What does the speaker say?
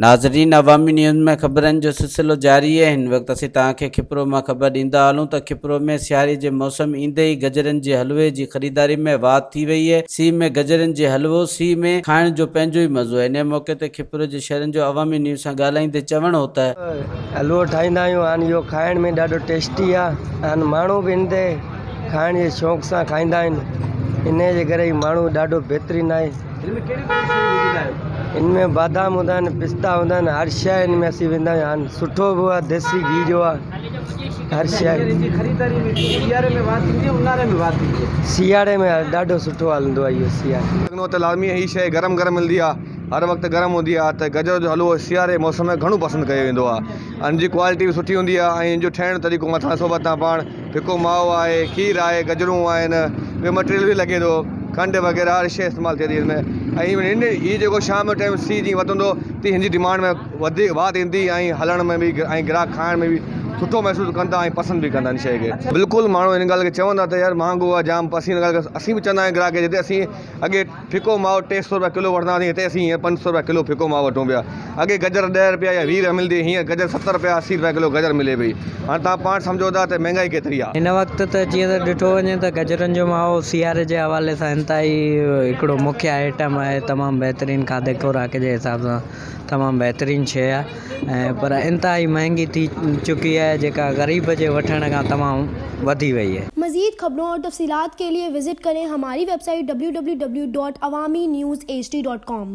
ناظرين عوامي نيوز ۾ خبرن جو سلسلو جاري آهي هن وقت اسين توهان کي کپرو مان خبر ڏيندا هلون ته کپرو ۾ سياري جي موسم ايندي ئي گجرن جي حلوي جي خريداري ۾ واڌ ٿي وئي آهي سيء ۾ گجرن جي حلوو سيء ۾ کائڻ جو پنهنجو ئي مزو آهي انهي موقعي تي کپرو جي شهرين جو عوامي نيوز سان ڳالهائيندي چوڻ هو ته. حلوو ٺاهيندا آهيون آن اهو کائڻ ۾ ڏاڍو ٽيسٽي آهي آن ماڻهو به هن تي کائڻ جي شوق سان کائيندا آهن انهي جي ڪري هي ماڻهو ڏاڍو بهترين آهي. هن ۾ ڪهڙيون ڪهڙيون شيون وجهندا آهيو؟ ان ۾ بادام هوندا آهن پستا هوندا آهن هر شيء ان ۾ اسين وجهندا آهيون هاڻ سٺو به آهي ديسي گيهه جو آهي هر شيء. هينئر هن جي خريداري ۾ سياري ۾ واڌ ٿيندي آهي اونهاري ۾ واڌ ٿيندي آهي؟ سياري ۾ ڏاڍو سٺو هلندو آهي اهو سياري. لڳندو ته لازمي هي شيء گرم گرم ملندي آهي هر وقت گرم هوندي آهي ته گجر جو حلوو سياري جي موسم ۾ گهڻو پسند ڪيو ويندو آهي ان جي ڪوالٽي به سٺي هوندي آهي ۽ ان جو ٺهڻ جو طريقو مٿان صحبت تان پاڻ ڦڪو مائو آهي، کير آهي، گجرون آهن، ٻيو مٽيريل به لڳي ٿو، کنڊ وغيره هر شيء استعمال ٿئي ٿي هن ۾ ۽ هن هي جيڪو شام جو ٽائيم سيء جيئن وڌندو تيئن هن جي ڊمانڊ ۾ وڌيڪ واڌ ايندي ۽ هلڻ ۾ به ۽ گراهڪ کائڻ ۾ به سٺو محسوس ڪن ٿا ۽ پسند به ڪندا هن شيء کي. بلڪل ماڻهو هن ڳالهه کي چون ٿا ته يار مهانگو آهي جام پر اسين هن ڳالهه کي اسين به چوندا آهيون گراهڪ کي جتي اسين اڳي ڦڪو مائو 300 روپيا ڪلو وٺندا هئاسين هتي اسين هينئر 500 روپيا ڪلو ڦڪو مائو وٺون پيا اڳي گجر 10 روپيا يا 20 روپيا ملندي هئي هينئر گجر 70 روپيا 80 روپيا ڪلو گجر ملي پئي هاڻي توهان پاڻ سمجهو ٿا ته مهنگائي ڪيتري آهي. هن وقت ته جيئن ته ڏٺو وڃي ته گجرن جو مائو سياري جي حوالي سان انتهائي هڪڙو مکيه آئٽم آهي تمام بهترين کاڌي خوراڪ جي حساب سان تمام بهترين شيء آهي ۽ پر انتهائي مهنگي ٿي چڪي آهي جيڪا غريب جي وٺڻ کان تمام وڌي وئي آهي. مزيد خبرون اور تفصيلات کے لئے وزٽ ڪرين ھماري web site www.awamiNewsHD.com.